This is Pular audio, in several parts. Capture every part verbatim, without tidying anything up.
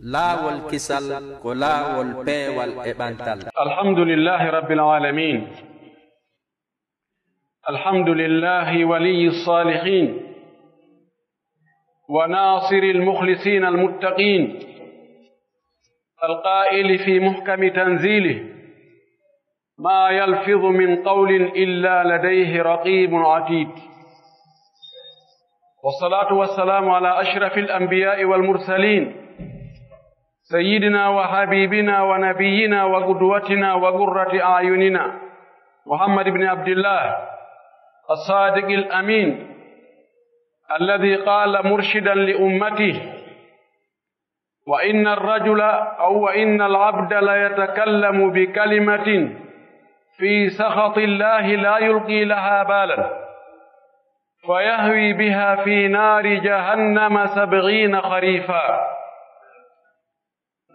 Laawol kisal ko laawol peewal e ɓantal. الحمد لله رب العالمين. الحمد لله ولي الصالحين، وناصر المخلصين المتقين، القائل في محكم تنزيله: ما يلفظ من قول إلا لديه رقيب عتيد. والصلاة والسلام على أشرف الأنبياء والمرسلين، سيدنا وحبيبنا ونبينا وقدوتنا وقرة أعيننا، محمد بن عبد الله، الصادق الأمين، الذي قال مرشدا لأمته: وإن الرجل أو وإن العبد ليتكلم بكلمة في سخط الله لا يلقي لها بالا، فيهوي بها في نار جهنم سبعين خريفا.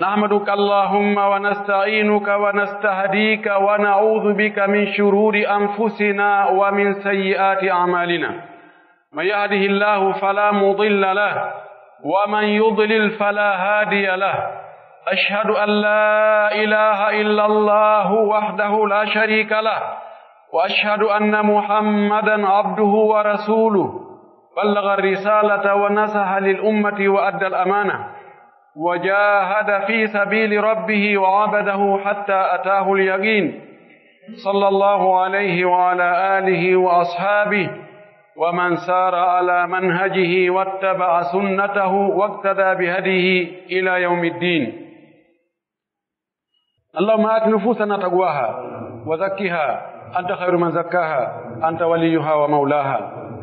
نحمدك اللهم ونستعينك ونستهديك ونعوذ بك من شرور أنفسنا ومن سيئات أعمالنا. من يهده الله فلا مضل له، ومن يضلل فلا هادي له. أشهد أن لا إله إلا الله وحده لا شريك له، وأشهد أن محمدا عبده ورسوله، بلغ الرسالة ونصح للأمة وأدى الأمانة، وجاهد في سبيل ربه وعبده حتى أتاه اليقين، صلى الله عليه وعلى آله وأصحابه ومن سار على منهجه واتبع سنته واقتدى بهديه إلى يوم الدين. اللهم آت نفوسنا تقواها وزكها أنت خير من زكاها أنت وليها ومولاها.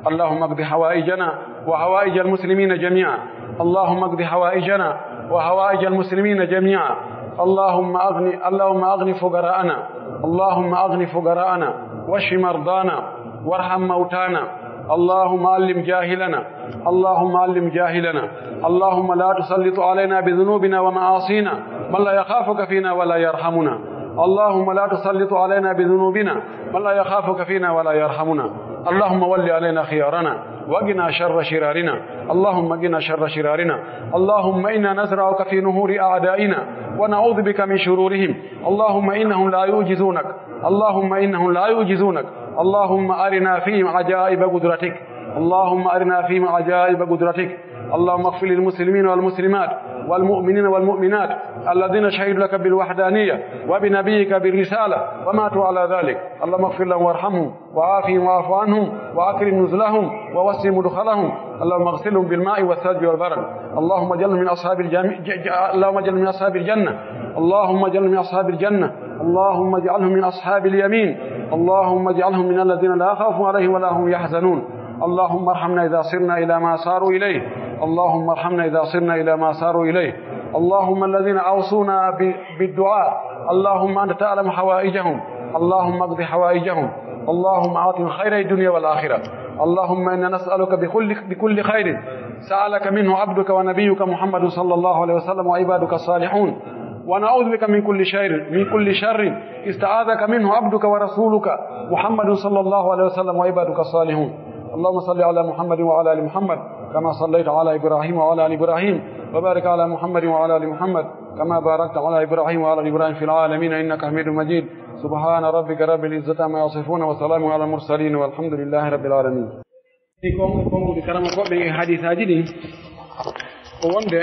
اللهم اقض حوائجنا وحوائج المسلمين جميعا. اللهم اقض حوائجنا وحوائج المسلمين جميعا. اللهم أغن، اللهم أغن فقراءنا. اللهم أغن فقراءنا واشف مرضانا وارحم موتانا. اللهم علم جاهلنا. اللهم علم جاهلنا. اللهم لا تسلط علينا بذنوبنا ومعاصينا من لا يخافك فينا ولا يرحمنا. اللهم لا تسلط علينا بذنوبنا من لا يخافك فينا ولا يرحمنا. اللهم ول علينا خيارنا وقنا شر شرارنا. اللهم قنا شر شرارنا. اللهم إنا نزرعك في نحور أعدائنا ونعوذ بك من شرورهم. اللهم إنهم لا يعجزونك. اللهم إنهم لا يعجزونك. اللهم أرنا فيهم عجائب قدرتك. اللهم أرنا فيهم عجائب قدرتك. اللهم اغفر للمسلمين والمسلمات والمؤمنين والمؤمنات الذين شهدوا لك بالوحدانية وبنبيك بالرسالة وماتوا على ذلك. اللهم اغفر لهم وارحمهم وعافهم واعف عنهم وأكرم نزلهم ووسع مدخلهم. اللهم اغسلهم بالماء والثلج والبرد. اللهم اجعلهم من أصحاب الجم-، ج-، ج-، اللهم اجعلهم من أصحاب الجنة. اللهم اجعلهم من أصحاب الجنة. اللهم اجعلهم من أصحاب اليمين. اللهم اجعلهم من الذين لا خوف عليهم ولا هم يحزنون. اللهم ارحمنا إذا صرنا إلى ما صاروا إليه. اللهم ارحمنا إذا صرنا إلى ما صاروا إليه. اللهم الذين أوصونا ب-، بالدعاء، اللهم أنت تعلم حوائجهم. اللهم اقض حوائجهم. اللهم أعطهم خير الدنيا والآخرة. اللهم إنا نسألك بكل، بكل خير سألك منه عبدك ونبيك محمد صلى الله عليه وسلم وعبادك الصالحون، ونعوذ بك من كل شر، من كل شر استعاذك منه عبدك ورسولك محمد صلى الله عليه وسلم وعبادك الصالحون. اللهم صل على محمد وعلى آل محمد كما صليت على إبراهيم وعلى آل إبراهيم، وبارك على محمد وعلى آل محمد كما باركت على إبراهيم وعلى آل إبراهيم في العالمين إنك حميد مجيد. سبحان ربك رب العزة عما يصفون وسلام على المرسلين والحمد لله رب العالمين. Ɗi kon-, konguɗi karama ko ɓe hadisaaji ɗin, ko wonde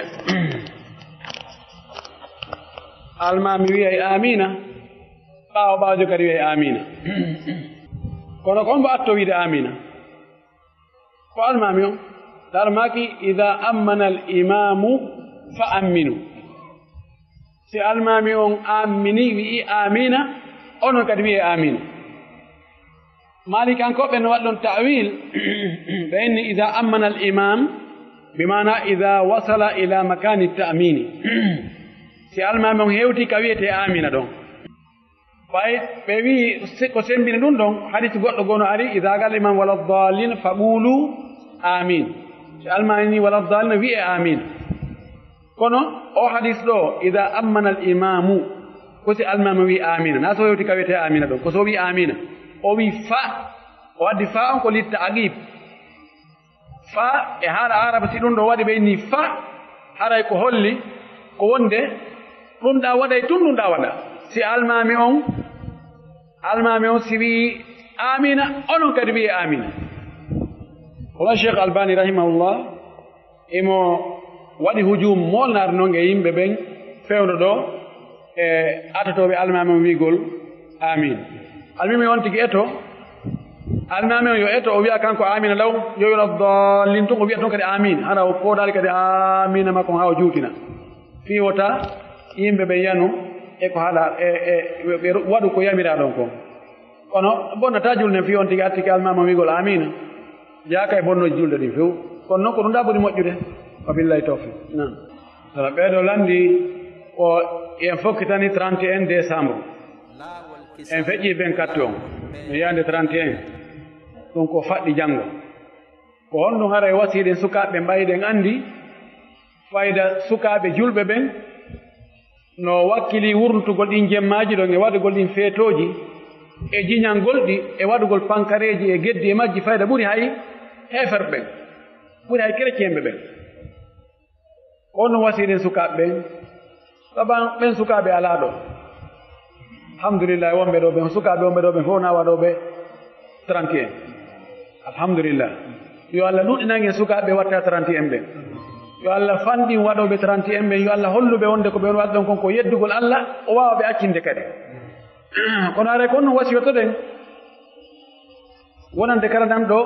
almaami wi'ay aamiina, ɓaawo ɓaajo kadi wi'ay aamiina. Kono ko hombo atto wi'ude aamiina? Ko almaami on. Almaami maaki, "Idaa ammana al imaamu fa amminu." Si almaami on ammini, wi'i aamiina, onon kadi wi'ee aamiina. Maalikankooɓe no waɗi ɗon ta'wiil, ɓe inni, "Idaa ammana al imaam," bi maana, "Idaa wasala ila makaani ta'miini." Si almaami on hewti ka wi'etee aamiina ɗon. Ɓay ɓe wi'i, se-, ko sembini ɗun ɗon, hadis goɗɗo goo no ari, "Idaa qala al imaam wala daalliin, fa quulu aamiin." Si almaami ni wala daalliin, wi'ee aamiin. Kono o hadis ɗoo, "Idaa ammana al imaamu," ko si almaami wi'i aamiina. Na so hewti ka wi'etee aamiina ɗon, ko so wi'i aamiina. O wi'i fa, o addi fa on ko litta aqib. Fa, e haala Aaraba, si ɗun ɗoo waɗi ɓe inni fa, haray ko holli Ko wonde ɗun ɗaa waɗay tun, ɗun ɗaa waɗa. Si almaami on, almaami on si wi'i aamiina, onon kadi wi'ee aamiina. Hono Cheikh Albani rahimahullah, imo waɗi hujuum moolnaaɗo non e yimɓe ɓen fewndo ɗoo e atotooɓe almaami on wi'ugol aamiin. Almaami on tigi eto, almaami on yo eto, o wi'a kanko aamiina law, yo wala daalliin tun, o wi'a tun kadi aamiin. Hara o foodaali kadi aamiina makko on haa o juutina. Fii wota yimɓe ɓen yanu e ko haɗa, e, e, ɓe waɗu ko yamiraa ɗon kon. Kono bonnataa julde nden fii on tigi attike almaami on wi'ugol aamiina. Jeyaa ka e bonnooji julde ɗin few. Kono non ko ɗun ɗaa ɓuri moƴƴude. Wa billahi tawfiq. Naam. Sala ɓee ɗoo lanndii ko en fokkitani trente et un décembre. En feƴƴii vingt-quatre on. No yaande trente et un. Ɗun ko faɗɗi janngo. Ko honɗun haray wasiyiɗen sukaaɓe ɓen ɓay hiɗen anndi fayda sukaaɓe julɓe ɓen no wakkilii wurntugol ɗin jemmaaji ɗon e waɗugol ɗin feetooji e jiñangol ɗi e waɗugol pankareeji e geddi e majji fayda ɓuri hay heeferɓe ɓen, ɓuri hay kereciyeenɓe ɓen. Ko honɗun wasiyiɗen sukaaɓe ɓen? Saban ɓen sukaaɓe alaa ɗoo. Alhamdulillahi, wonɓe ɗoo ɓen, sukaaɓe wonɓe ɗoo ɓen fow na waɗooɓe trente et un. Alhamdulillah. Yo Allah ɗuɗɗinan en sukaaɓe watta trente et un ɓen. Yo Allah fanɗin waɗooɓe trente et un ɓen. Yo Allah hollu ɓe wonde ko ɓe woni waɗa ɗon kon ko yeddugol Allah, o waawa ɓe accinde kadi. Kono haray ko honno wasiyotoɗen wonande kala nanɗo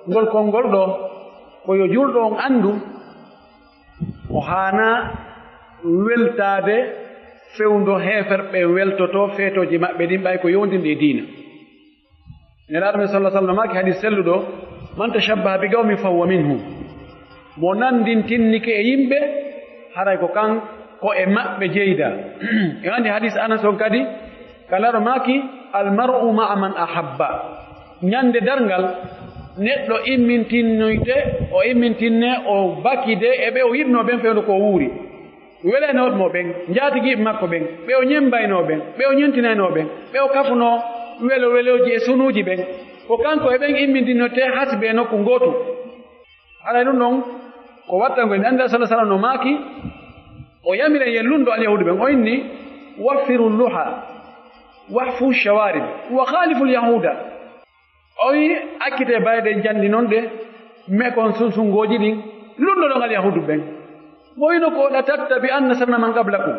ngol konngol ɗoo, ko yo julɗo on anndu o haanaa weltaade fewndo heeferɓe weltotoo feetooji maɓɓe ɗin, ɓay ko yowndinde e diina. Nelaaɗo men sallallahu alaihi wasallam maaki hadiis selluɗo, "Man tashabbaha bi qawmin fa huwa minhum." Mo nanndintinike e yimɓe, haray ko kan, ko e maɓɓe jeydaa. En anndi hadiis Anas on kadi, ka Nelaaɗo maaki, "Al mar'u ma'a man ahabba." Ñande darngal, neɗɗo immintinnoyte, o immintinne, o bakide e ɓe o yiɗnoo ɓen fewndo ko o wuuri. Welanooɓe mo ɓen, njaatigiiɓe makko ɓen, ɓe o ñemmbaynoo ɓen, ɓe o ñentinaynoo ɓen, ɓe o kafunoo welo welooji e sunuuji ɓen, ko kanko e ɓen immindinnoyte hasbe nokku ngootu. Haray ɗun ɗon ko wattangol en. Annabi sallallahu alaihi wasallam no maaki, o yamiri en yen lunndo alyahuudu ɓen, o inni, "Waffiru luha, wahfu shawarib, wa khalifu lyahuuda." O wi'i, "Accitee bayɗe janɗi non ɗe, mekon sunsungooji ɗin, lunndoɗon alyahuudu ɓen." Mo wi'no ko, "La tattabi'anna sanana man qablakum."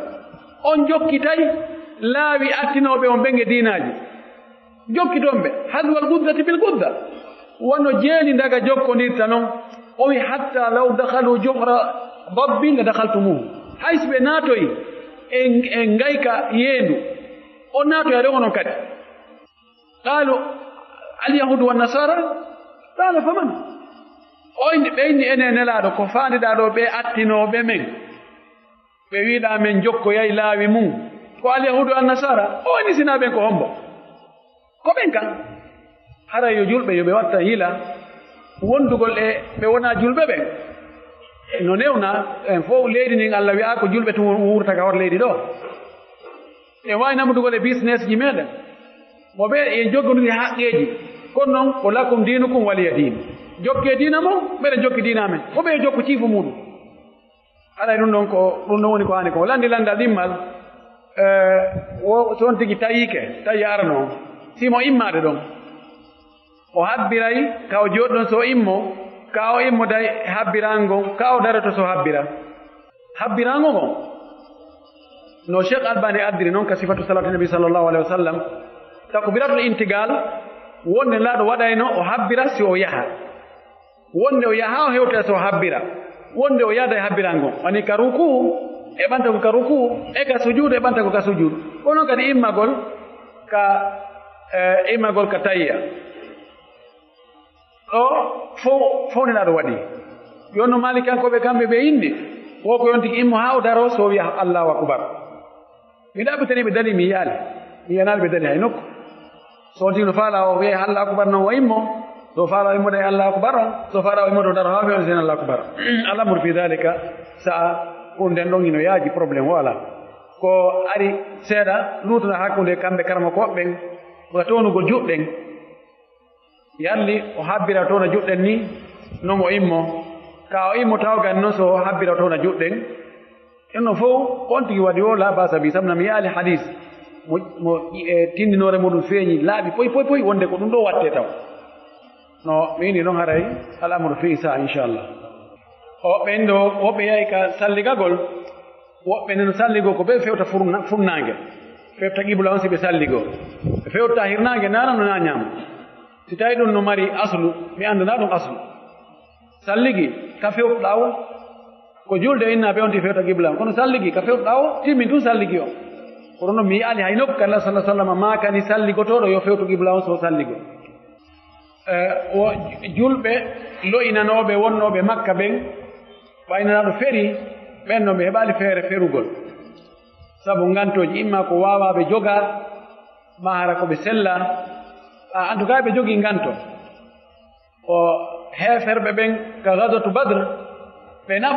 On jokkitay laawi attinooɓe on ɓen e diinaaji. Jokkiton ɓe, hadwal guddati bil gudda. Wano jeeni ndaga jokkondirta non. O wi'i, "Hatta law dakhalu juhra dabbin la dakhaltumuhu." Hay si ɓe naatoyi e, e ngayka yeendu, on naatoya ɗon onon kadi. Qaalu, "Al-yahuudu wan-nasaara?" Qaala, "Faman?" O inni, ɓe inni, "Enen Nelaaɗo, ko faandiɗaa ɗoo ɓee attinooɓe men? Ɓe wi'ɗaa men jokkoyay laawi mun, ko al-yahuudu wan-nasaara?" O inni, "Si hinaa ɓen, ko hombo?" Ko ɓen kan. Haray yo julɓe, yo ɓe watta yila wondugol e ɓe wonaa julɓe ɓen. No newnaa, en fow leydi ndin Alla wi'aa ko julɓe tun wuurta ka hoore leydi ɗoo. En waawi namndugol e business ji meɗen. Mo ɓe en joggondiri haqqeeji. Kono non, ko lakum diinukum waliya diin. Jokkee diina mon, meɗen jokki diina amen. Ko ɓe jokku ciifu muɗum. Haray ɗum ɗon ko, ɗum ɗon woni ko haani ko. Lanndi lanndal ɗimmal, eh, wo, so on tigi tayiike, tawi arano on. Si mo immaade ɗon. O habbiray, ka o jooɗi ɗon so o immo, ka o immoday habbirango, ka o daroto so o habbira. Habbirango ngon, no Cheikh Albani addiri non ka sifatu salatu nabi sallallahu alaihi wasallam, takbiratul intiqal, wonde Nelaaɗo waɗayno o habbira si o yaha. Wonde o yaha o hewta so o habbira. Wonde o yaada e habbirango. Woni ka ruku, e ɓanta ko ka ruku, e ka sujudu, e ɓanta ko ka sujudu. Kono kadi immagol ka, eh, immagol ka tayya. Ɗo fow, fow Nelaaɗo waɗi. Yo no Maalikankoɓe kamɓe ɓe inni, wo ko yon tigi immo haa o daro, so o wi'a Allahu Akbar. Mi ɗaɓɓitanii ɓe dali, mi yi'aali. Mi yi'anaali ɓe dali hay nokku. So on tigi no faalaa o wi'a Allahu Akbar non o immo. So faalaa o immoda e Allahu Akbar on. So faalaa o immoda o daro haa o wi'a on sen Allahu Akbar. Al-amru fi dhalika sa'a, ko nden ɗon ino yaaji, problème o alaa. Ko ari seeɗa, luutana hakkunde kamɓe karamokooɓe ɓen, ko townugol juuɗe ɗen. Yalli o habbira towna juuɗe ɗen ni, non o immo. Ka o immo taw gani non so o habbira towna juuɗe ɗen. Ɗun no fow, ko on tigi waɗi o, laa ba'sa bi, sabu na mi yi'aali hadiis mo, mo, e, tinndinoore muɗum feeñi, laaɓi poy, poy, poy, wonde ko ɗun ɗoo waɗetee taw. No, mi wi'iri non haray, al amru fi isa, inchallah. O, ɓen ɗoo, woɓɓe yahi ka salligagol, woɓɓe nen salligoo ko ɓe fewta furna-, funnaange, fewta qibla on si ɓe salligoo. Ɓe fewta hirnaange naana no naa ñaama. Si tawi ɗun no mari aslu, mi anndanaa ɗun aslu. Salligi, ka fewtuɗaa o, ko julde innaa ɓe on ti fewta qibla on. Kono salligi, ka fewtuɗaa o, timmin tun salligi on. Kono non mi yi'aali hay nokku ka Nulaaɗo sallallahu alaihi wasallam maakani salligotooɗo yo fewtu qibla on so salligoo. E, wo julɓe lo'inanooɓe wonnooɓe Makka ɓen, ɓay Nulaaɗo feri ɓen no ɓe heɓaali feere ferugol. Sabu ngantooji, imma ko waawaa ɓe jogaa, maa hara ko ɓe sellaa. A, en tout cas, ɓe jogii nganto. O heeferɓe ɓen ka Gazwatu Badr, ɓe na